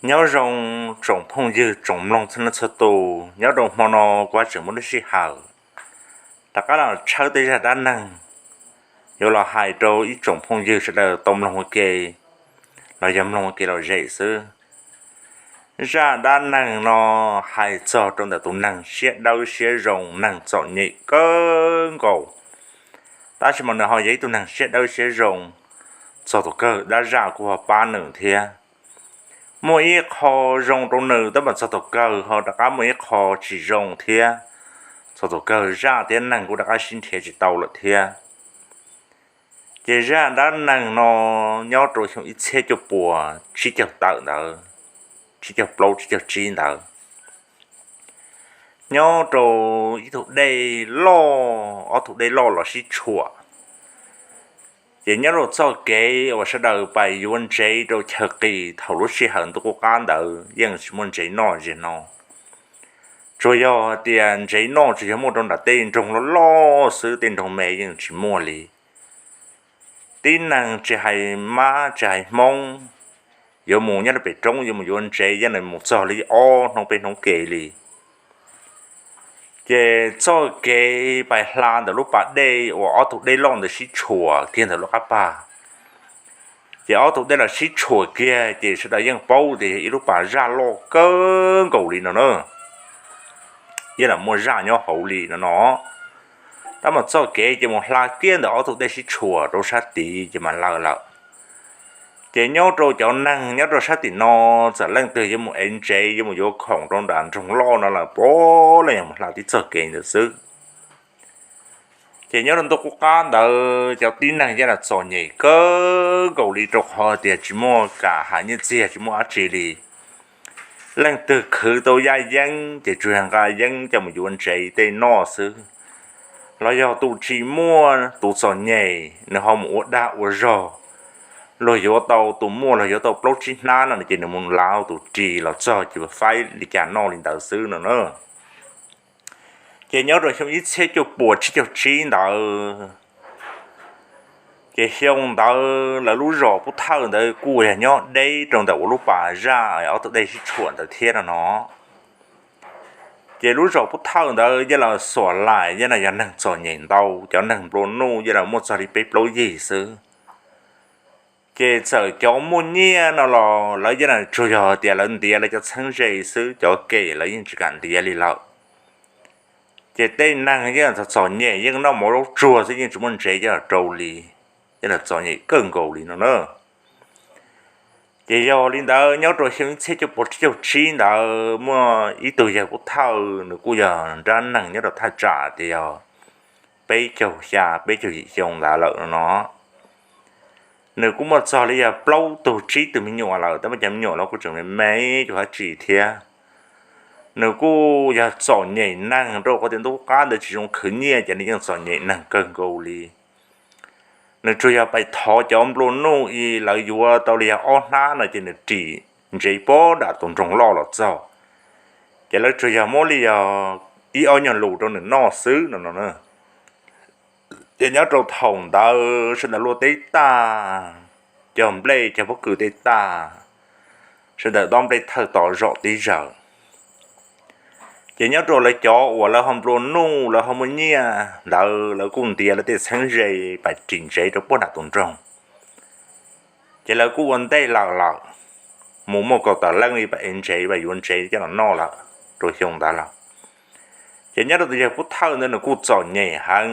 Nyob zoo tsoom phooj ywg tsoom mloog txhua leej txhua tus, nyob rau hmo no kuv tseem muaj lub sij hawm rov qab los tshawb tej zaj dab neeg yuav los hais rau ib tsoom phooj ywg sawv daws tau mloog ua ke los yog mloog ua ke lom zem xwb. Zaj dab neeg no hais txog rau ntawm tus neeg siab dawb siab zoo, neeg txom nyem kawg nkaus, tab sis mas nws ho yog ib tug neeg siab dawb siab zoo, txog thaum kawg dab zaj kuj ho pab nws thiab. Muaj ib qho zoo rau nws tab mas txog thaum kawg ho rov qab muaj ib qho tsis zoo thiab, txog thaum kawg zaj thiab neeg kuj rov qab sib nrhiav tsis tau lawm thiab. Ces zaj dab neeg no nyob rau xyoo ib txhiab cuaj puas tsib caug tawm ntawd, tsib caug plaub tsib caug tsib ntawd, nyob rau ib tug dej loj, ob tug dej loj los sib tshuam. Ces nyob rau txoj kev uas sawv daws pais yuav ntsev rau chaw qis thaum lub sij hawm ntuj qub qab ntawd yeej tsis muaj ntsev noj zig no. Tsuas yog tias ntsev noj tsuas yog muaj rau nram tej nroog loj loj xwb, tej nroog me yeej tsis muaj li. Tib neeg tsis hais mab tsis hais hmoob, yuav mus nyob rau pem roob yuav mus yuav ntsev yeej mus txog li ob hnub peb hnub ke li. Ces txoj kev pais hla ntawm lub pas dej uas ob tug dej loj ntawd sib tshuam kiag ntawm lub qab pas, ces ob tug dej los sib tshuam kiag ces sawv daws yeej paub tias yog ib lub pas zaj loj kawg nkaus li no na, yeej los muaj zaj nyob hauv li no no. Tab mas txoj kev ces mus hla kiag ntawm ob tug dej sib tshuam rau sab tid ces mas lawm lawm. Ces nyob rau cov neeg nyob rau sab tim no, txawm leej twg yuav mus ev ntsev yuav mus yuav khoom rau nram nroog loj no lawm puav leej yog mus hla tib txoj kev ntawd xwb. Ces nyob rau ntuj qub qab ntawd cov tib neeg yeej los txom nyem kawg nkaus li rau qhov tias tsis muaj kam hais nyiaj txiag tsis muaj dab tsi li. Leej twg khwv tau yaj yeeb ces tsuas yog nqa yeeb coj mus yuav ntsev tej noj xwb. Los yog tus tsis muaj, tus txom nyem nws ho mus ua dag ua zog, luag yuav tau, tus muaj los yuav tau plaub tsib hnab no ces nws mus lav tus ris los txog ces faib li cas noj li ntawd xwb no na. Ces nyob rau xyoo ib txhiab cuaj puas tsib caug tsib ntawd, ces xyoo ntawd lawv lub zos Pub Thawj ntawd kuj yog nyob deb rau ntawm ua lub pas zaj ob tug dej sib tshuam ntawd thiab no no. Ces lub zos Pub Thawj ntawd yeej los xuam laim yeej los yog neeg txom nyem ntau, cov neeg nplua nuj yeej los muaj txog li peb plaub yig xwb. Ces txawm cov muaj nyiaj no los lawv yeej los tsuas yog tias lawv ntiav lawv cov txheeb ze xwb, cov kem lawv yeej tsis kam ntiav li lawm. Ces tej neeg yeej txom txom nyem yeej noj mov zaub tsuag xwb yeej tsis muaj ntsev coj los rau li, yeej los txom nyem kawg nkaus li no na. Ces yog li ntawd nyob rau xyoo ib txhiab cuaj puas tsib caug tsib ntawd muaj ib tug yawg Pub Thawj, nws kuj yog nrab neeg nyob rau thaj tsam tias yog peb caug xya peb caug yim xyoo ntawd lawm no no. Nws kuj muaj txog li yog plaub tug tsib tug me nyuam lawm, tab mas cov me nyuam los kuj tseem me me cov dab tsi thiab. Nws kuj yog txom nyem neeg rau qhov tias ntuj qab ntawd tsis zoo khwv nyiaj ces nws yeej txom nyem neeg kawg nkaus li. Nws tsuas yog pais thov cov nplua nuj es lawv yuav tau li yog ob hnab no ces nws ris ntsev puag nram tus nroog loj los txog, ces lawv tsuas yog muab li yog ib ob nyuag lus rau nws noj xwb no no. Ces nyob rau thaum ntawd sawv daws luaj teb tag, cog nplej cog pob kws tej tag, sawv daws dob nplej thawj tos zom tib zaug. Ces nyob rau lawv cov uas lawv ho nplua nuj lawv ho muaj nyiaj ntawd lawv kuj ntiav lawv tej txheeb ze pais ris ntsev rau puag nram tus nroog. Ces lawv kuj ua ntej lawm lawm, mus muaj kaum tawm leej li pais ev ntsev pais yuav ntsev coj los noj lawm rau xyoo ntawd lawm. Ces nyob rau tus yawg Pub Thawj ntawd nws kuj txom nyem heev,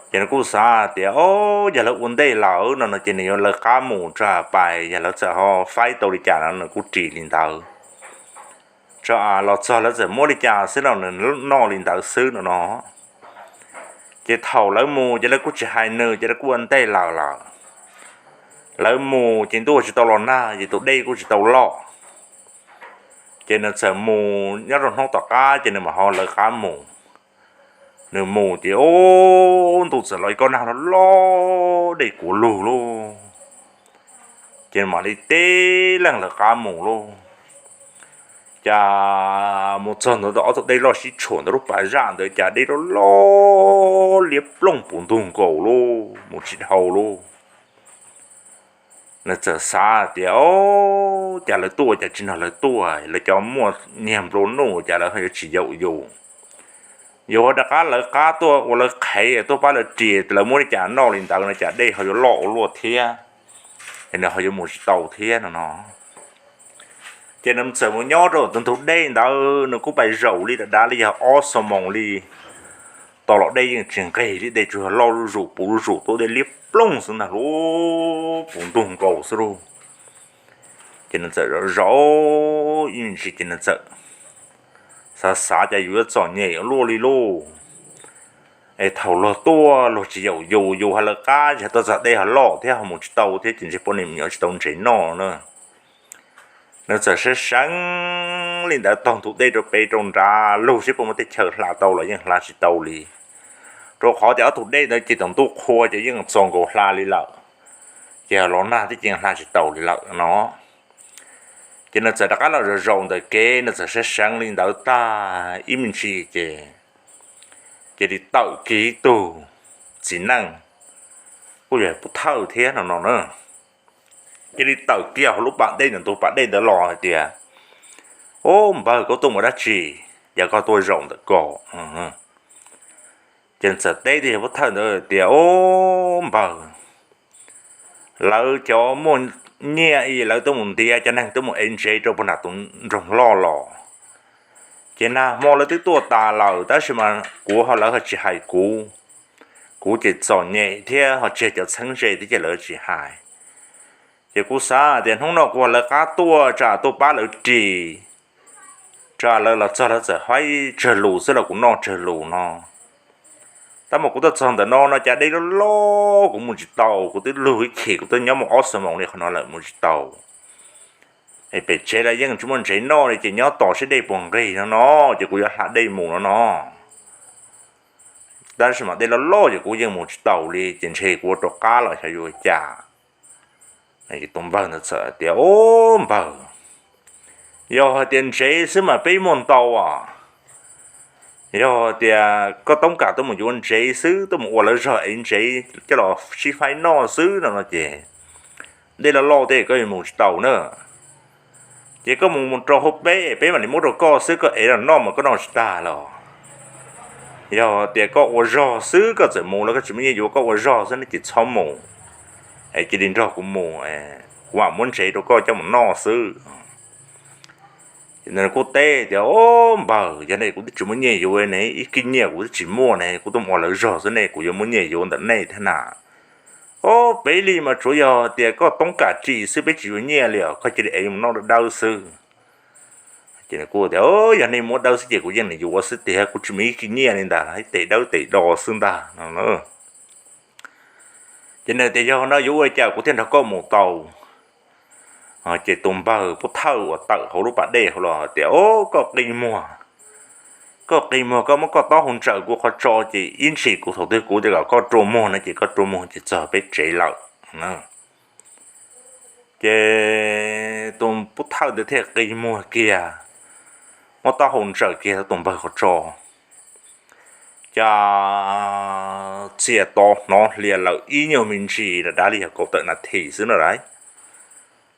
ces nws kuj xav tias o, yog lawv ua ntej lawm no no ces nws yuav lawv qab mus tso pais, yog lawv txawm ho faib tau li cas no nws kuj ris li ntawd, tso los txog lawv txawm muab li cas xwb no nws noj li ntawd xwb no no. Ces thaum lawv mus ces lawv kuj tsis hais nws ces lawv kuj ua ntej lawm lawm. Lawv mus ces ntuj tsis tau los nag ces tus dej kuj tsis tau loj, ces nws txawm mus nyob rau hnub tom qab ces nws mam ho lawv qab mus. Nws mus ces o, ntuj txawm los ib kob nag loj loj dej kuav lug lauj, ces mam li tib leeg lawv qab mus lauj. Cas mus txog ntawd ob tug dej loj sib tshuam ntawd lub pas zaj ntawd cas dej loj loj liab plooj puv ntug nkaus lauj, mus tsis dhau lauj. Nws txawm xav tias, o, cas lawv tuaj cas tsis nrog lawv tuaj, lawv cov muaj nyiaj nplua nuj cas lawv ho yuav tsis yaum yus. Yus ho rov qab lawv qab tuaj ua lawv qhev tuaj pab lawv ris, lawv muab li cas noj li ntawd no cas dej ho yuav loj ua luaj thiab, es nws ho yuav mus tsis tau thiab no no. Ces nws txawm mus nyob rau tus ntug dej ntawd, nws kuj pais zaum li dav dav li yog ob xuab moos li, tos los dej yeej tsis nqig li, dej tsuas yog loj zuj zus puv zuj zus tuaj, dej liab ploog xwb ntag, lub puv ntug nkaus xwb lauj. Ces nws txawm zaum zaum ib me ntsis ces nws txawm xav xav tias yus yuav txom nyem ua luaj li lauj. Es thaum luag tuaj luag tsis yaum yus, yus ho lawv qab, yog tuaj txog dej ho loj thiab ho mus tsis tau thiab ces ntshe poj niam me nyuam tsis tau ntsev noj na. Nws txawm sawv seev li ntawd taug ntug dej rau pem rau nrad lug seb puas muaj tej chaw hla tau los yeej hla tsis tau li, rau qhov tias ob tug dej ntawd ces tom ntuj qhua ces yeej txaus nkaus hla li lawm, ces los nag thiab ces hla tsis tau li lawm no. Ces nws txawm rov qab los zaum zaum ntawm kev, nws txawm sawv seev li ntawd tag ib me ntsis ces cia li tawm kiag ib tug txiv neej, kuj yog pub thawj thiab no no na. Cia li tawm kiag hauv lub pas dej ntawm ntug pas dej ntawd los hais tias, Ub npawg, koj tuaj mus dab tsi? Cas koj tuaj zaum ntawm ko? Ces txawm teb tus yog pub thawj ntawd tias, Ub npawg, lawv cov muaj nyiaj es lawv tuaj mus ntiav cov neeg tuaj mus ev ntsev rau puag nram tus nroog loj los, ces nag hmo lawv twb tuaj tas lawm tab sis mas kuv ho lawv ho tsis hais kuv. Kuv ces txom nyem thiab ho tseg cov txheeb ze thiab ces lawv tsis hais. Ces kuv xav tias hnub no kuv ho lawv qab tuaj tsam tuaj pab lawv ris, tsam lawv los txog lawv txawm haib tsawg lus xwb los kuv noj tsawg lus no. Tab mas kuv tuaj txog ntawm no no cas dej loj loj kuv mus tsis tau, kuv twb lug ib chim kuv twb nyob mus ob xuab moos li qhov no lawm mus tsis tau. Es pem tsev los yeej tsis muaj ntsev noj li ces nyob tos seb dej puas nqig no no, ces kuv yuav hla dej mus no no. Tab sis mas dej loj loj ces kuv yeej mus tsis taus li ces ntshe kuv ua rov qab los xyov yuav ua cas. Tus npawg ntawd txawm tias, Ub npawg, yog hais tias ntsev xwb mas peb muaj ntau as. Yog tias koj toob kam tuaj mus yuav ntsev xwb, tuaj mus ua lawv zog ev ntsev coj los sib faib noj xwb no no ces dej loj loj tej koj yuav mus tsis tau na. Ces koj mus rau hauv peb, peb mam li muab rau koj xwb, koj ev los noj mas koj noj tsis tag los. Yog tias koj ua zog xwb, koj txawm mus los koj tsis muaj nyiaj yuav, koj ua zog xwb no ces txhob mus, es cia li nrog kuv mus, kuv mam muab ntsev rau koj coj mus noj xwb. Ces nws kuj teb tias, Ub npawg, yog ne kuv twb tsis muaj nyiaj yuav ne, ib kib nyiaj kuv twb tsis muaj ne, kuv tuaj mus ua lawv zog xwb ne, kuv yuav muaj nyiaj yuav ntawm nej thiab na. Ob peb li mas tsuav yog tias koj toob kam ris xwb, peb tsis yuav nyiaj li os, koj cia li ev mus noj dawb dawb xwb. Ces nws kuj tias, Yog nej muab dawb xwb ces kuv yeej yuav xwb tiag, kuv tsis muaj ib kib nyiaj li ntag, ib tes dawb tes do xwb ntag no. Ces nws tias, Yog no yuav ua cas kuv thiaj nrog koj mus tau? Ces tus npawg pub thawj uas tawm hauv lub pas dej hauv los tias, Koj qi muag, koj qi muag, koj muab koj taub hau ntsaws kuv qhov tso ces ib ntsis kuv thaum twg kuv tias kom koj rua muag no ces koj rua muag ces txog peb tsev lawm. Ces tus pub thawj ntawd thiaj qi muag kiag, muab taub hau ntsaws kiag tus npawg qhov tso. Cas txias to hnov hlias lawm ib nyuag me ntsis, dav dav li yog kaum tawm nas this xwb no lauj.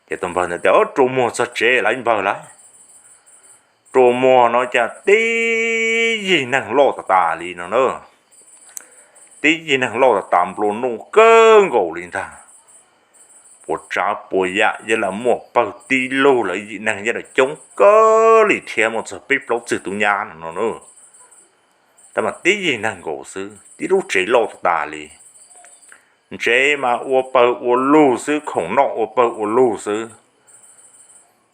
Ces tus npawg ntawd tias, Rua muag txog tsev lawm npawg lauj. Rua muag no cas tib yig neeg loj tas tas li no na. Tib yig neeg loj tas tas nplua nuj kawg nkaus li ntag. Puas tsav puas yam yog los muaj pawg tib lug, lawv yim neeg yog los coob kawg li thiab, muaj txog peb plaub txwg tub nyab no no na. Tab mas tib yig neeg nkaus xwb, tib lub tsev loj tas tas li. Ntsev mas ua pawg ua lug xwb, khoom noj ua pawg ua lug xwb.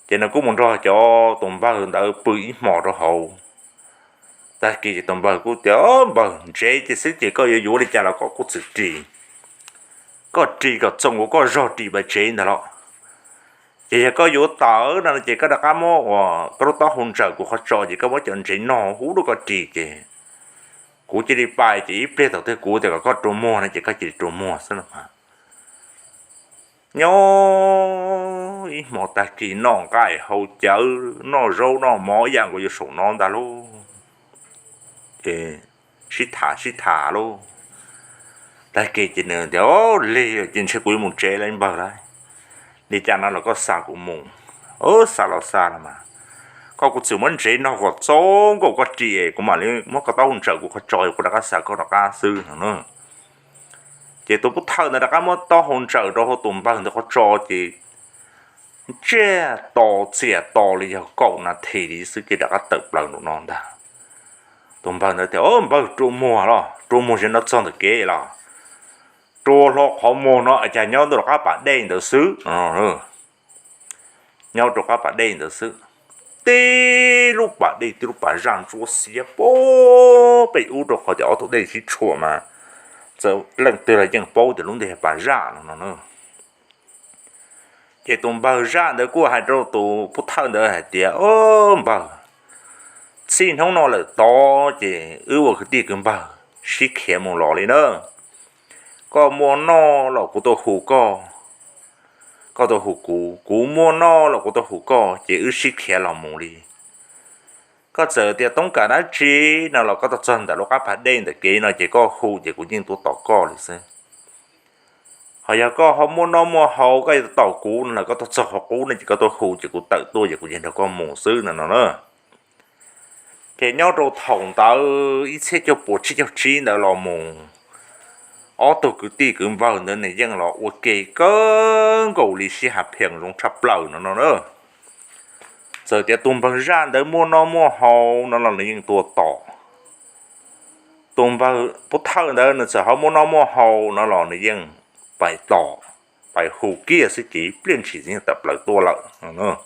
Ces nws kuj mus nrog cov tus npawg ntawd pw ib hmos rau hauv. Tag kis ces tus npawg kuj tias, Npawg, ntsev ces xwb ces koj yuav yuav li cas los koj kuj txwm ris. Koj ris kom txoos kuv koj zog ris pais tsev ntag los. Ces yog koj yuav tawm no ces koj rov qab muab uas koj lub taub hau ntsaws kuv qhov tso ces koj muab cov ntsev no hub rau koj ris ces kuv cia li pais ces ib pliag thaum twg kuv tias kom koj rua muag no ces koj cia li rua muag xwb no. Nyob ib hmos tag kis noj nqaij haus cawv, noj zaub noj mov ib yam nkaus yuav saum no ntag lauj. Ces sib tham sib tham lauj. Tag kis ces nws tias, Lig ces ntshe kuv yuav mus tsev lawm npawg lauj. Li cas no los koj xa kuv mus. Ub, xa los xa los mas, koj kuv txwm muab ntsev no kom txaus nkaus koj ris, kuv mam li muab koj taub hau ntsaws kuv qhov tso, kuv rov qab xa koj rov qab xwb no. Ces tus pov thawj ntawd rov qab muab taub hau ntsaws rau hauv tus npawg ntawd qhov tso ces ntsiag to txias to li yog kaum nas this li xwb ces rov qab tawm plaws nram no ntag. Tus npawg ntawd tias, Npawg, rua muag los, rua muag ntsis no txog ntawm kev los, rua hlo qhov muag no cas nyob ntuj rov qab pas dej ntawd xwb. Nyob rau qab pas dej ntawd xwb, tib lub pas dej, tib lub pas zaj ntsuab xiab pem ub rau qhov tias ob tug dej sib tshuam mas txawm leej twg los yeej paub tias lub ntej yog pas zaj no no. Ces tus npawg zaj ntawd kuj hais rau tus pov thawj ntawd hais tias, Npawg, txij hnub no lawm tod ces wb ua kwv tij kwv npawg sib khiav mus los li na. Koj muaj noj los kuv tuaj hu koj, koj tuaj hu kuv, kuv muaj noj los kuv tuaj hu koj, ces wb sib khiav los mus li. Koj txawm tias toob kas dab tsi no los koj tuaj txog ntawm lub qab pas dej ntawm kev no ces koj hu ces kuv yeej tuaj tos koj li xwb. Ho yog koj ho muaj noj muaj haus koj yuav tos kuv no los koj tuaj txog qhov qub no ces koj tuaj hu ces kuv tawm tuaj ces kuv yeej nrog koj mus xwb no no na. Ces nyob rau thaum ntawd ib txhiab cuaj puas tsib caug tsib ntawd los mus, ob tug kwv tij kwv npawg ntawd nws yeej los ua ke kawg nkaus li sib hav phees zoo tshaj plaws no no na. Txawm tias tus npawg zaj ntawd muaj noj muaj haus no los nws yeej tuaj tos. Tus npawg pov thawj ntawd nws txawm ho muaj noj muaj haus no los nws yeej pais tos, pais hu kiag xwb ces pliag ntshis yeej tawm plaws tuaj lawm.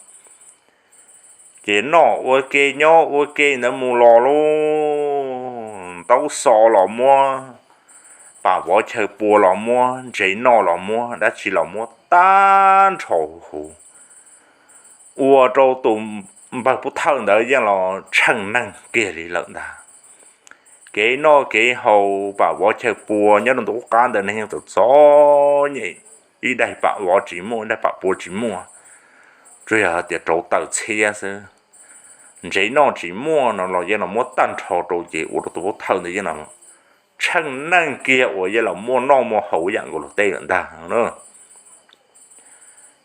Ces noj ua ke nyob ua ke ntawd mus los lauj, ntaub xov los muab, pam vov chaw pua los muab, ntses noj los muab, dab tsi los muab tag nrho huv, ua rau tus npawg pov thawj ntawd yeej los tsheej neeg kiag li lawm ntag. Kev noj kev haus, pam vov chaw pua nyob rau ntu qub qab ntawd neeg yeej txom txom nyem, ib daig pam vov tsis muaj, ib daig pam pua tsis muaj, tsuas yog hais tias rauv taws txhiab xwb. Ntses noj tsis muaj no los yeej los muab tag nrho rau ces ua rau tus pov thawj ntawd yeej los tsheej neeg kiag uas yeej los muaj noj muaj haus yam nkaus luag tej lawm ntag.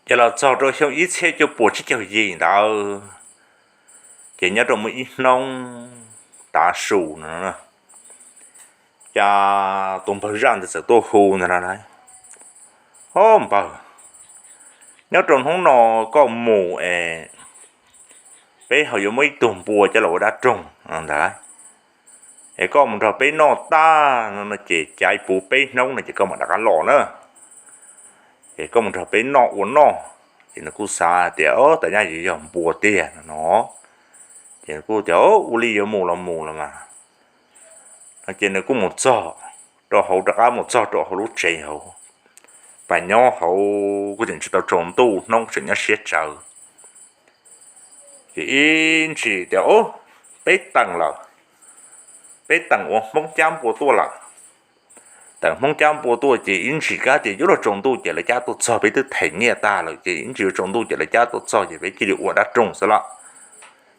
Ces los txog rau xyoo ib txhiab cuaj puas tsib caug yim ntawd, ces nyob rau muaj ib hnub tav su no, ces tus npawg zaj ntawd txawm tuaj hu ntag no, Ob npawg, nyob rau hnub no koj mus es peb ho yuav muab ib tug npua coj los ua dab roog ntag, es koj mus nrog peb noj tag no ces caiv puv peb hnub no ces koj mam rov qab los na. Ces koj mus nrog peb noj ua noj. Ces nws kuj xav tias, Ob, tas nyab yuav yog npua tiag no no. Ces nws kuj tias, Ua li yuav mus los mus los mas. Ces nws kuj mus txog rau hauv, rov qab mus txog rau hauv lub tsev hauv, pas nyob hauv kuj tseem tsis tau tsaus ntuj, hnub tseem nyob siab tsawv. Ces ib ntsis tias, Peb teem lawm, peb teem ua Hmoob cab npua tuaj lawm. Teem Hmoob cab npua tuaj ces ib ntsis kab tias yuav luag tsaus ntuj ces lawv cab tuaj txog, peb twb them nyiaj tag lawm ces ib ntsis yuav tsaus ntuj ces lawv cab tuaj txog ces peb cia li ua dab roog xwb lawm.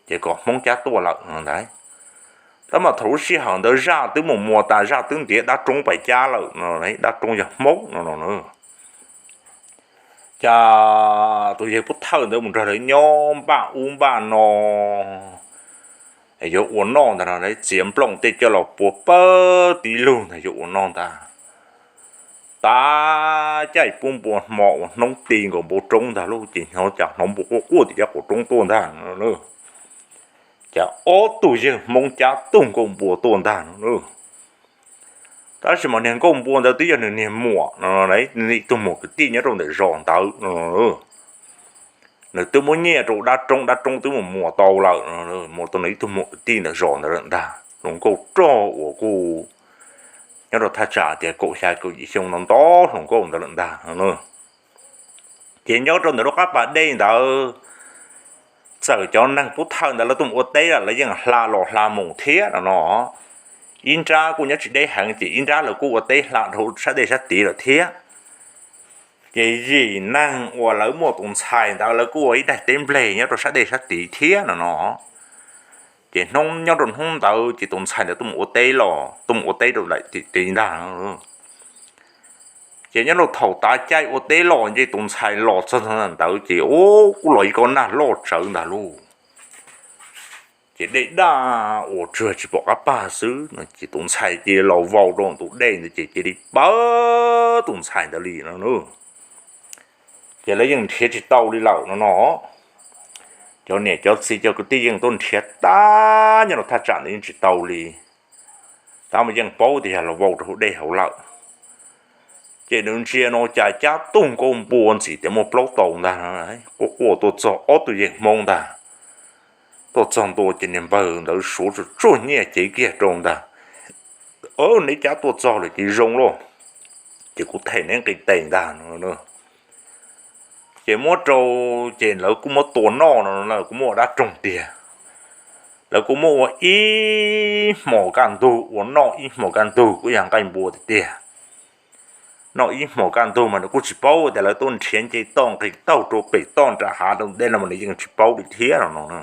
Ces kom Hmoob cab tuaj lawm no ntag. Tab mas thaum lub sij hawm ntawd zaj twb mus muas tas, zaj twb ntiav dab roob pais cab lawm no, dab roob yog Hmoob no no. Ces tus yawg pov thawj ntawd mus nrog lawv nyob npaj ub npaj no, yuav ua noj ntag no, txiav nplooj tej coj los pua pawg tib lug ntag yuav ua noj ntag. Tab caij pub npua hmo ua hnub ti nkaus npoo roob ntag lauj, ces hnov cas hnov npua quaj quaj tim cov qaum roob tuaj ntag no. Ces ob tug yawg Hmoob cab tug nkaus npua tuaj ntag no. Tab sis mas niag nkauj npua ntawd twb yog nws niag muam no, nws ib tug muam kwv tij nyob rau ntawm zos ntawd no. Nws twb muab nyiaj rau dab roob, dab roob twb mus muas tau lawm, muas tau nws ib tug muam kwv tij ntawm zos ntawd lawm ntag. Hluas nkauj rog uas kuj nyob rau thaj tsam tias kaum xya kaum yim xyoo no ntawd, hluas nkauj ntawd lawm ntag. Ces nyob rau ntawm lub qab pas dej ntawd, txawm cov neeg pov thawj ntawd lawv tuaj mus ua teb lawm, lawv yeej hla los hla mus thiab no no. Ib nrab kuj nyob tsis deb heev ces ib nrab lawv kuj ua teb hla rau sab dej sab tid lawm thiab. Ces yim neeg uas lawv muaj tus ntxhais ntawd lawv kuj ua ib daig teb npleg nyob rau sab dej sab tid thiab no no. Ces hnub nyob rau hnub ntawd ces tus ntxhais ntawd tuaj mus ua teb los tuaj mus ua teb rau daim tid ntag. Ces nyob rau thaum tav caij ua teb los ces tus ntxhais los txog ntawd ces kuj los ib kob nag loj tsawv ntag lauj. Ces dej daj uas tsuag tsis pom qab pag xwb no ces tus ntxhais cia li los vau rau tus dej ntawd ces cia li pawv tus ntxhais ntawd li no. Ces lawv yeej nrhiav tsis tau li lawm no no. Cov niam cov txiv cov kwv tij yeej tuaj nrhiav tag nyob rau thaj tsam ntawd yeej tsis tau li. Tab mas yeej paub tias yog los vau rau hauv dej hauv lawm. Ces nws ntsia no cas cab tug nkauj npua ntxim tias muaj plaub tau ntag, quaj quaj tuaj txog ob tug yawg Hmoob ntag. Tuaj txog ntua ces niag npawg ntawd suav tsuag tsuag nyiaj cev kiag rau ntag. Neb cab tuaj txog lawm ces zoo lauj, ces kuv them neb nqi tes ntag. Ces muab rau, ces lawv kuj muab tua noj no, lawv kuj muab ua dab roog tiag. Lawv kuj muab ua ib hmos kaj ntug, ua noj ib hmos kaj ntug kuj yog nqaij npua tiag tiag. Noj ib hmos kaj ntug mas nws kuj tsis paub tias lawv tuaj nrhiav nce toj nqis taug rau pem toj nram hav rau ntej no mas nws yeej tsis paub li thiab no no.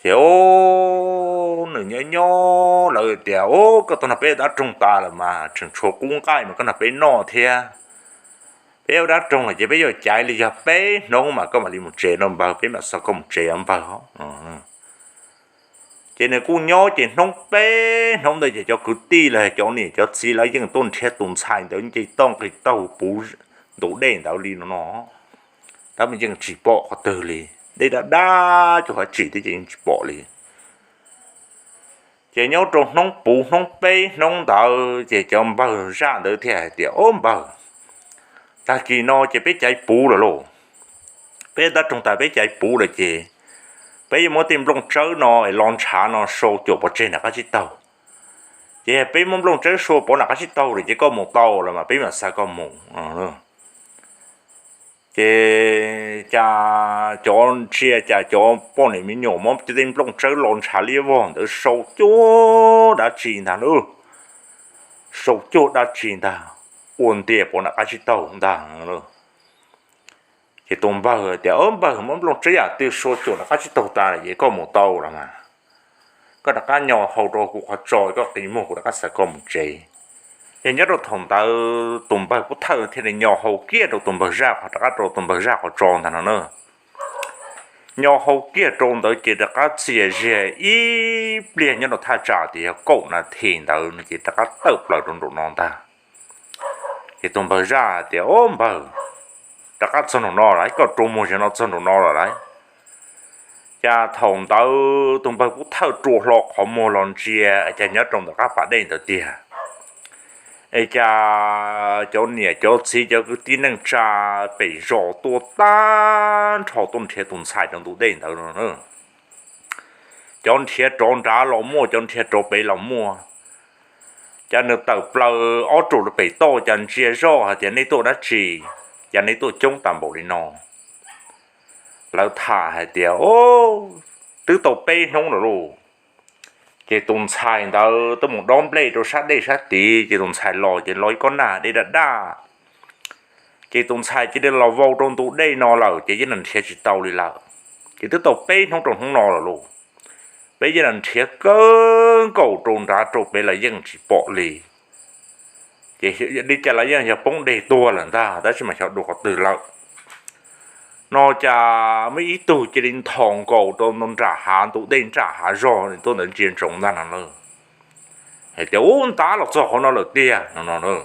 Ces nws nyob nyob lawv tias, Koj tuaj nrog peb ua dab roog tas lawm mas tseem tshuav qub nqaij mas koj nrog peb noj thiab. Peb ua dab roog lawm ces peb yuav caiv li yog peb hnub mas koj mam li mus tsev no npawg, peb mam xa koj mus tsev os npawg. Ces nws kuj nyob ces hnub peb hnub ntawd ces cov kwv tij los cov niam cov txiv lawv yeej tuaj nrhiav tus ntxhais ntawd nce toj nqis taug puv ntug dej ntawd li no no. Tab mas yeej tsis pom qhov twg li, dej daj daj cuag hav tsim thiab ces yeej tsis pom li. Ces nyob rau hnub puv hnub peb hnub ntawd ces cov npawg zaj ntawd thiaj hais tias, Ob npawg, tag kis no ces peb caiv puv lawm lauj. Peb ua dab roog tas peb caiv puv lawm ces peb yuav muab tej nplooj tsawb no es los ntshav no sau cuam pov tseg nram qab tsib taug. Ces yog peb muab nplooj tsawb sau pov nram qab tsib taug lawm ces koj mus tau lawm mas peb mam xa koj mus. Ces cas cov ntsia cas cov poj niam me nyuam muab tej nplooj tsawb los ntshav liab vog ntawd sau cuag dab tsi ntag lauj. Sau cuag dab tsi ntag, ua ntiag pov nram qab tsib taug ntag. Ces tus npawg tias, Ob npawg, muab nplooj tsawb yam twg sau cuam nram qab tsib taug tas lawm ces koj mus tau lawm mas. Koj rov qab nyo hau rau kuv qhov tso, koj qi muag kuv rov qab xa koj mus tsev. Ces nyob rau thaum ntawd tus npawg pub thawj thiaj li nyo hau kiag rau tus npawg zaj qhov, rov qab rau tus npawg zaj qhov tso ntag no na. Nyo hau kiag rau ntawd ces rov qab txias ziag ib pliag nyob rau thaj tsam tias yog kaum nas this ntawd no ces rov qab tawm plaws rau nraum no ntag. Ces tus npawg zaj tias, Ob npawg, rov qab txog nraum no lawm, koj rua muag zog no txog nraum no lawm lauj. Cas thaum ntawd tus npawg pub thawj rua hlo qhov muag los ntsia cas nyob rau ntawm qab pas dej ntawd tiag. Es cas cov niam cov txiv cov kwv tij neej tsa pem zos tuaj tag nrho tuaj nrhiav tus ntxhais rau ntug dej ntawd no. Cov nrhiav rov nrad los muaj, cov nrhiav rov pem los muaj. Cas nws tawm plaws ob ruam rau pem toj, cas ntsia zoj hais tias, Nej tuaj dab tsi? Cas nej tuaj coob tas npaum li no? Lawv tham hais tias, Twb tau peb hnub lawm lauj. Ces tus ntxhais ntawd twb mus dob nplej rau sab dej sab tid, ces tus ntxhais los ces los ib kob nag dej daj daj. Ces tus ntxhais cia li los vau rau ntu dej no lawm, ces yeej nrhiav tsis tau li lawm. Ces twb tau peb hnub rau hnub no lawm lauj. Peb yeej nrhiav kawg nkaus rau nrad rau pem los yeej tsis pom li. Ces li cas los yeej yog poob deg tuag lawm ntag, tab sis mas xyov dua qhov twg lawm. No cas muaj ib tug cia li nthos nkaus rau nram hav, ntu dej nram hav zog tuaj ntawd ntsia ntsoov ntag no na. Hais tias, Ub, ntab los txog qhov no lawm tiag no no.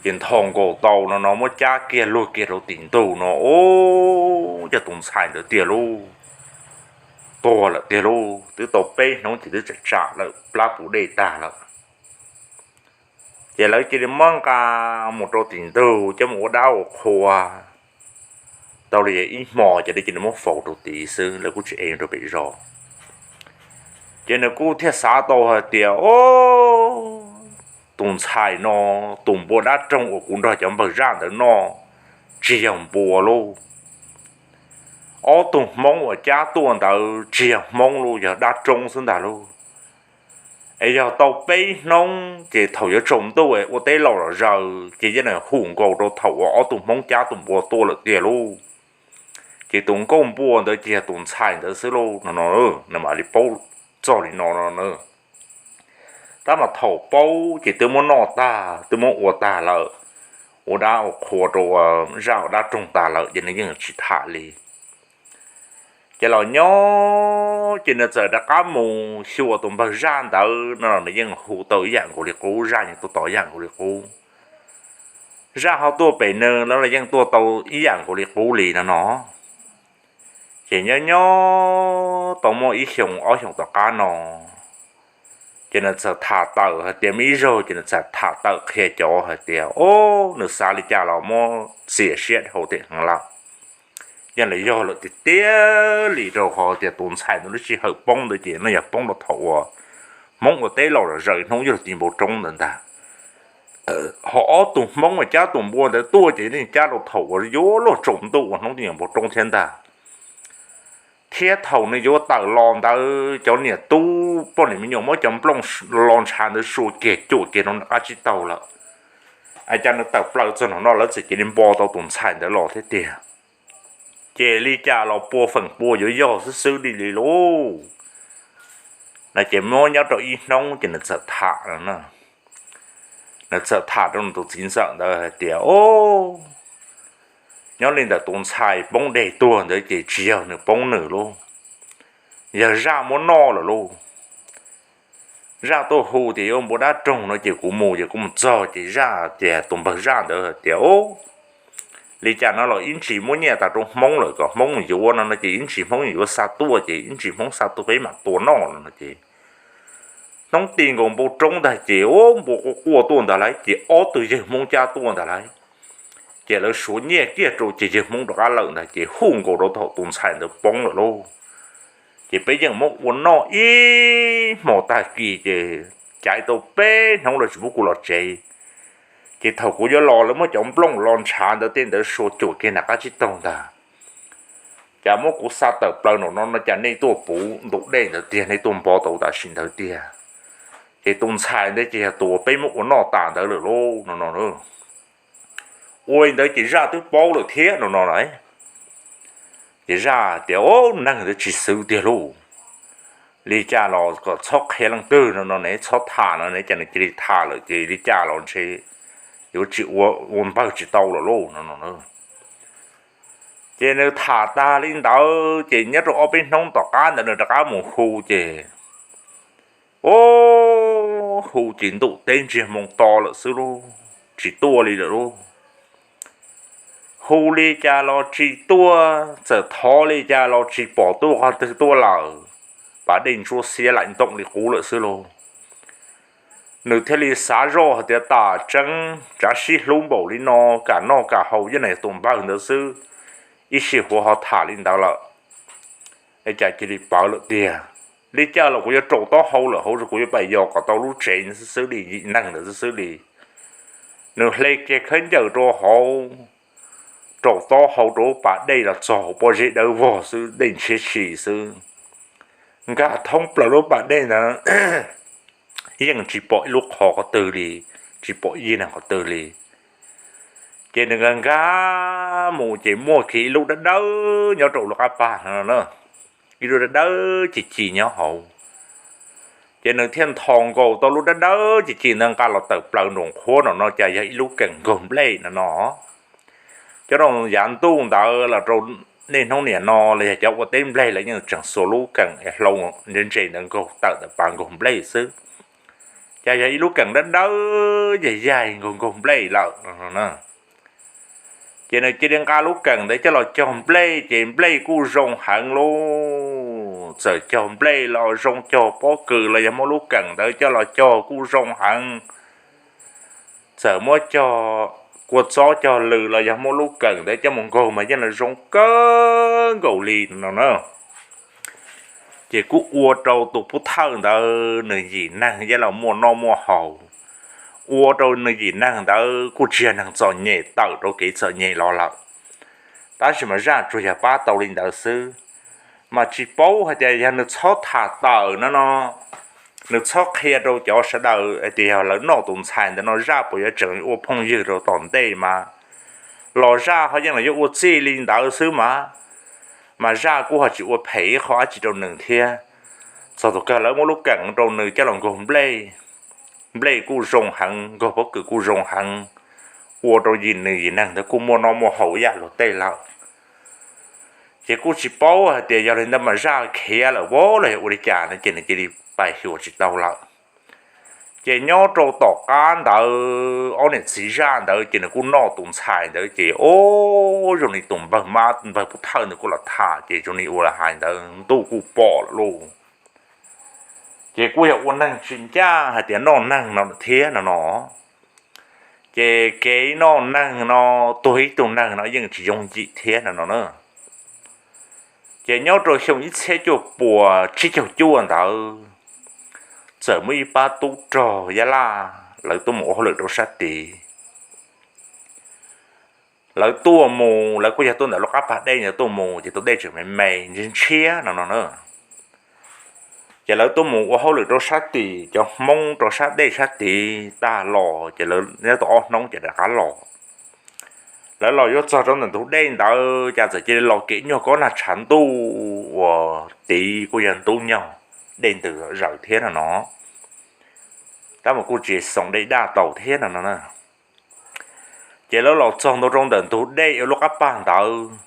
Ces nthos nkaus tau no no muab cab kiag luag kiag rau tim ntug no, ub, yog tus ntxhais ntawd tiag lauj. Tuag lawm tiag lauj, twb tau peb hnub ces twb tsam tsam lawm, plab puv dej tag lawm. Ces lawv cia li muab nqa mus rau tim ntug coj mus ua dab ua qhua tau li ib hmos ces lawv cia li muab faus rau tid xwb, lawv kuj tsis ev rau pem zos. Ces nws kuj thiaj xav tau hais tias, Ob, tus ntxhais no, tus npua dab roog uas kuv nrog cov npawg zaj ntawd noj tsis yog npua lauj. Ob tug hmoob uas cab tuaj ntawd tsis yog hmoob lauj, yog dab roob xwb ntag lauj. Es yog tau peb hnub ces thaum yuav tsaus ntuj ua teb los los zaws ces yeej hu nkaus rau thaum uas ob tug hmoob cab tus npua tuaj lawm tiag lauj. Ces tus nkauj npua ntawd ces yog tus ntxhais ntawd xwb lauj no no, nws mam li paub txog li no no na. Tab mas thaum paub ces twb muab noj tag, twb muab ua tag lawm, ua dab ua qhua rau zaj ua dab roog tag lawm ces nws yeej tsis tham li. Ces los nyob ces nws txawm rov qab mus xyuas tus npawg zaj ntawd no los nws yeej hu tau ib yam nkaus li qub, zaj yeej tuaj tos ib yam nkaus li qub. Zaj ho tuaj pem nws los yeej tuaj tau ib yam nkaus li qub li no no. Ces nyob nyob tau muaj ib xyoos ob xyoos tom qab no, ces nws txawm tham tawm hais tias muaj ib zaug ces nws txawm tham tawm qhia cov hais tias, o, nws xav li cas los muab txias siab dhau tiag heev lawm. Yeej los yog lawm tiag tiag li, rau qhov tias tus ntxhais ntawd lub sij hawm poob ntawd ces nws yog poob rau thaum uas Hmoob ua teb los zom zaws hnub yog tsis npau roob ntawd ntag. Ho ob tug Hmoob uas cab tus npua ntawd tuaj ces nws cab rau thaum uas yuav luag tsaus ntuj uas hnub twb yuav npau roob thiab ntag. Thiab thaum nws yuav tawm los ntawd cov niam tub poj niam me nyuam muab cov nplooj los ntshav ntawd sua kiag cuam kiag rau nram qab tsib taug lawm. Ua cas nws tawm plaws txog nram no lawv txawm cia li npo tau tus ntxhais ntawd los thiab tiag. Ces li cas los pua feem pua yuav yog xwb xwb li li lauj. No ces muab nyob rau ib hnub ces nws txawm tham, nws txawm tham rau nws tus txiv ntxawm ntawd hais tias, o, nyob li ntawm tus ntxhais poob deg tuag ntawd ces tsis yog nws poob nws lauj, yog zaj muab noj lawm lauj. Zaj tuaj hu tias yuav npua dab roog no ces kuv mus, ces kuv mus txog ces zaj tias tus npawg zaj ntawd tias, o, li cas no los ib ntsis muab nyiaj tas rau Hmoob lawm kom Hmoob mus yuav no no ces ib ntsis Hmoob yuav xa tuaj ces ib ntsis Hmoob xa tuaj peb mam tua noj no no ces hnub ti nkaus npau roob ntag ces, o, npua quaj quaj tuaj ntag lauj, ces ob tug yawg Hmoob cab tuaj ntag lauj. Ces lawv suav nyiaj kiag rau ces yawg Hmoob rov qab lawm ntag ces hu nkaus rau thaum tus ntxhais ntawd poob lawm lauj. Ces peb yeej muab ua noj ib hmos tag kis ces caiv tau peb hnub lawv tsis pub kuv los tsev. Ces thaum kuv yuav los lawv muab cov nplooj los ntshav ntawd tej ntawd sua cuam kiag nram qab tsib taug ntag. Ces muab kuv xa tawm plaws nram no no ces nej tuaj puv ntu dej ntawd tiag, nej tuaj npo tau tam sim ntawd tiag. Ces tus ntxhais ntawd ces yog tus uas peb muab ua noj tas ntawd lawm lauj no no. Ua li ntawd ces zaj twb paub lawm thiab no no lauj. Ces zaj tias, o, neeg ntawd tsis xwv tiag lauj, li cas los kom txhob qhia leej twg no no ne, txhob tham no ne, ces nws cia li tham lawm ces li cas los ntshe yuav tsis ua, ua npawg tsis tau lawm lauj no no. Ces nws tham tag li ntawd ces nyob rau ob peb hnub tom qab ntawd nws rov qab mus hu ces, o, hu ces ntuj teb ntsiag moo to lawm xwb lauj, tsis tuaj li lawm lauj. Hu li cas los tsis tuaj, txawm thov li cas los tsis pom tuaj qhov twg tuaj lawm, pas dej ntsuab xiab laim ntooj li qub lawm xwb lauj. Nws thiaj li xav zoj hais tias tam tseeb tsav sib hlub npaum li no, kam noj kam haus, yog nws yog tus npawg ntawd xwb, ib sij huam ho tham li ntawd lawm, es cas cia li pawv lawm tiag. Li cas los kuv yuav rau taub hau lawm hauv, kuv yuav pais yos kom tau lub tsev xwb xwb li, yim neeg ntawd xwb xwb li. Nws hle kiag khaub ncaws rau hauv, rau taub hau rau lub pas dej los txog hauv pob zeb dawb vog xwb, dej ntshiab si xwb. Nkag thoob plaws lub pas dej ntawd, yeej tsis pom ib lub qhov qhov twg li, tsis pom ib yig neeg qhov twg li. Ces nws nkag nkag mus ces muaj kiag ib lub dawb dawb nyob rau lub qab pas no, ib lub dawb dawb ci ci nyob hauv. Ces nws thiaj nthos nkaus tau lub dawb dawb ci ci ntawd nqa los tawm plaws nraum qhuav no no cas yog ib lub keem nkaug nplej no no. Cov rau yav ntuj ntawd los rau niaj hnub niam no los yog cov ua teb nplej lawv yeej tseem xuas lub keem es hlau ntse ntse ntawd nkaug tawm ntawm pas nkaug nplej xwb. Ces yog ib lub keem dawb dawb yaig yaig nkaug nkaug nplej lawm. Ces nws cia li nqa lub keem ntawd coj los cog nplej ces nplej kuj zoo heev lauj. Txawm cog nplej los zoo, cog pob kws los yog muab lub keem ntawd coj los cog kuj zoo heev. Txawm muab cog kua txob cog lws los yog muab lub keem ntawd coj mus nkaug mas yeej los zoo kawg nkaus li no na. Ces kuj ua rau tus pub thawj ntawd nws yim neeg yeej los muaj noj muaj haus, ua rau nws yim neeg ntawd kuj tsis yog neeg txom nyem tawm rau kev txom nyem los lawm. Tab sis mas zaj tsuas yog pab tau li ntawd xwb, mas tsis paub hais tias yog nws txhob tham tawm no no, nws txhob qhia rau cov sawv daws hais tias yog lawv noj tus ntxhais ntawd no zaj puas yuav tseem ua phooj ywg rau tom ntej mas, los zaj ho yeej los yuav ua txij li ntawd xwb mas, mas zaj kuj ho tsis ua phem ib qho dab tsi rau nws thiab. Txog tus kawg lawv muab lub keem rau nws coj los nkaug nplej, nplej kuj zoo heev, nkaug pob kws kuj zoo heev, ua rau yim neeg yim neeg ntawd kuj muaj noj muaj haus ib yam luag tej lawm. Ces kuj tsis paub hais tias yog li ntawd mas zaj khiav lawm ua los yog ua li cas no ces nws cia li pais xyuas tsis tau lawm. Ces nyob rau tom qab ntawd ob niam txiv zaj ntawd ces nws kuj noj tus ntxhais ntawd ces o, zoo li tus npawg mab npawg pub thawj ntawd kuj los tham ces zoo li ua hais ntawd ntuj kuj pom lawm lauj. Ces kuj yog ua neeg tsis ncaj hais tias noj neeg no thiab no no. Ces kev noj neeg no, tuag ib tug neeg no yeej tsis yooj yim thiab no no na. Ces nyob rau xyoo ib txhiab cuaj puas tsib caug cuaj ntawd, txawm muaj ib pab tub rog Yab Laj lawv tuaj mus ua hauj lwm rau sab tid. Lawv tuaj mus, lawv kuj yog tuaj ntawm lub qab pas dej ntawd tuaj mus ces tus dej tseem me me ntshiab ntshiab no no na. Ces lawv tuaj mus ua hauj lwm rau sab tim cov Hmoob rau sab dej sab tid tag los ces lawv nyob tau ob hnub ces rov qab los. Lawv los yuav txog rau ntawm ntug dej ntawd cas txawm cia li los kev nyuag kob nag tshav ntuj uas tid kuj yog ntub nyoog, dej ntws zaws thiab no no. Tab mas kuj tsis xoo dej daj tau thiab no no na. Ces lawv los txog ntua rau ntawm ntug dej ua lub qab pag ntawd,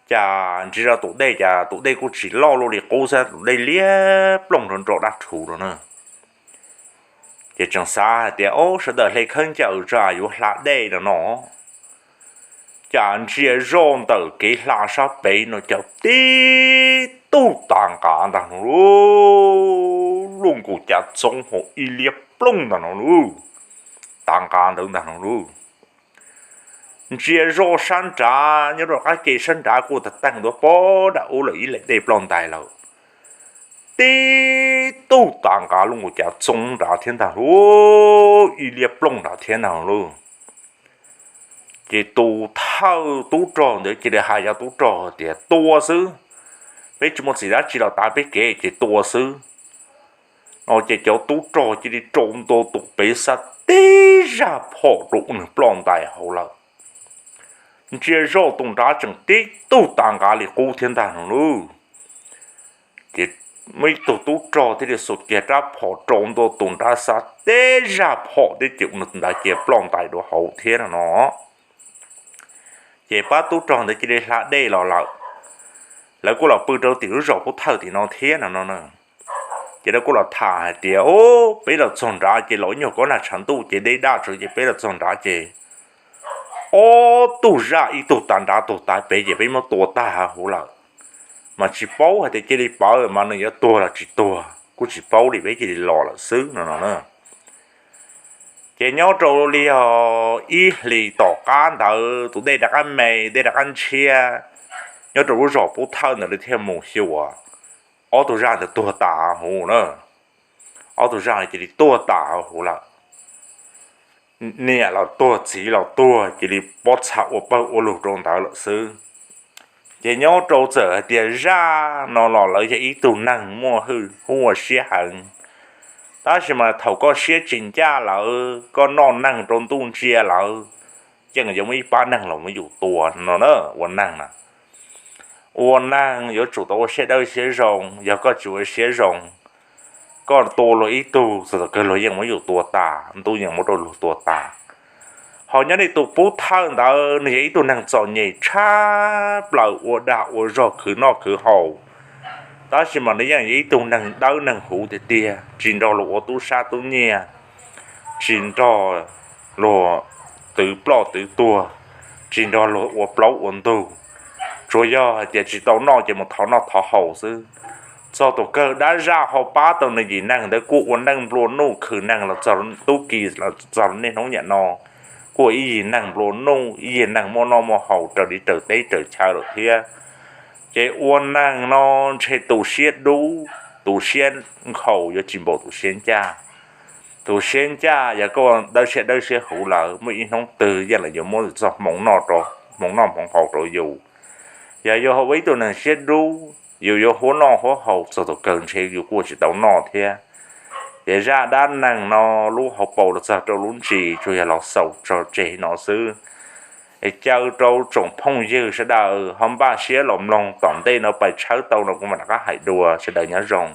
cas ntsia zoj tus dej cas tus dej kuj tsis loj luaj li qub xwb, tus dej liab ploog nrov nrov dab rhuv no na. Ces tseem xav hais tias o, sawv daws hle khaub ncaws tso yuav hla dej no no. Cas ntsia zoj ntawm kev hla sab pem no cas tib tug tav nqav ntag no lauj, lub nkaus cav txoob hauv ib liab ploog ntag no lauj, tav nqav ntawd ntag no lauj. Ntsia zoj sab nrad, nyob rau qab ke sab nrad kuj tag teeg ntua pog nram ub lawm ib leeg dej ploj ntais lawm. Tib tug tav nqav lub nkaus cav txoob nrad thiab ntag lauj, ib liab ploog nrad thiab ntag lauj. Ces tus thawj tub rog ntawd cia li hais cov tub rog tias tua xwb, peb tsis muaj txim dab tsi los tav peb kev ces tua xwb. No ces cov tub rog cia li rau ntua tus pem xav tib zaj phom rau nws ploj ntais hauv lawm. Ntsia zoj tus nrad tseem tib tug tav nqav li qub thiab ntag no lauj. Ces muaj ib tug tub rog thiaj li xuas kiag rab phom rau ntua tus nrad xav tib zaj phom thiab ces ua nws tus nrad cia ploj ntais dua hauv thiab no no. Ces pab tub rog ntawd cia li hla dej los lawm. Lawv kuj los pw rau tim lub zos pub thawj tim no thiab no no. Ces lawv kuj los tham hais tias o, peb los txog nrad ces los ib nyuag kob nag tshav ntuj ces dej daj tsawv ces peb los txog nrad ces ob tug zaj ib tug tav nrad tus tav pem ces peb muab tua tag huv lawm. Mas tsis paub hais tias cia li pawv mas nws yuav tuag los tsis tuag kuj tsis paub li, peb cia li los lawm xwb no no na. Ces nyob rau li yog ib hlis tom qab ntawd tus dej rov qab me, dej rov qab ntshiab, nyob rau lub zos pub thawj ntawd lawv thiaj mus xyuas, ob tug zaj ntawd tuag tas huv na. Ob tug zaj cia li tuag tas huv lawm. Niam los tuag, txiv los tuag, cia li pob txha ua pawg ua lug rau ntawd lawm xwb. Ces nyob rau txawm hais tias zaj no los lawv yog ib tug neeg muaj hwj huam siab heev, tab sis mas thaum koj siab tsis ncaj lawm, koj noj neeg rau ntuj ntsia lawm, yeej yuav muaj ib pab neeg los muab yus tua no na. Ua neeg na, ua neeg yuav tsum tau ua siab dawb siab zoo, yog koj tsis ua siab zoo, koj tua luag ib tug txog thaum kawg luag yeej muab yus tua tas, ntuj yeej muab rau luag tua tas. Ho nyob li tus pub thawj ntawd nws yog ib tug neeg txom nyem tshaj plaws, ua dag ua zog khwv noj khwv haus, tab sis mas nws yeej yog ib tug neeg dawb neeg huv tiag tiag, tsis nrog luag ua tub sab tub nyiag, tsis nrog luag twv ploj twv tuag, tsis nrog luag ua plaub ua ntug, tsuas yog hais tias tsis tau noj ces mus thov noj thov haus xwb. Txog tus kawg dab zaj ho pab tau nws yim neeg ntawd kuj ua neej nplua nuj khwv neeg los txog tub ki los txog niaj hnub niam no, kuj ib yim neeg nplua nuj, ib yim neeg muaj noj muaj haus raws li raws teb raws chaw lawm thiab. Ces ua neeg no ntshe tus siab dub, tus siab nkhaus yuav tsis npaum tus siab ncaj. Tus siab ncaj yog koj dawb siab dawb siab huv lawm, muaj ib hnub twg yeej lawv yuav muab txoj hmoov noj, hmoov noj hmoov haus rau yus. Yog yus ua ib tug neeg siab dub, yus yuav huab noj huab haus txog thaum kawg ntshe yus kuj tsis tau noj thiab. Ces zaj dab neeg no lub hauv paus los txog rau lub ntsis tsuas yog los xaus tso tseg no xwb. Es caw rau tsoom phooj ywg sawv daws ho npaj siab los mloog tom ntej no pais tshawb tau no kuv mam rov qab hais dua, sawv daws nyob zoo.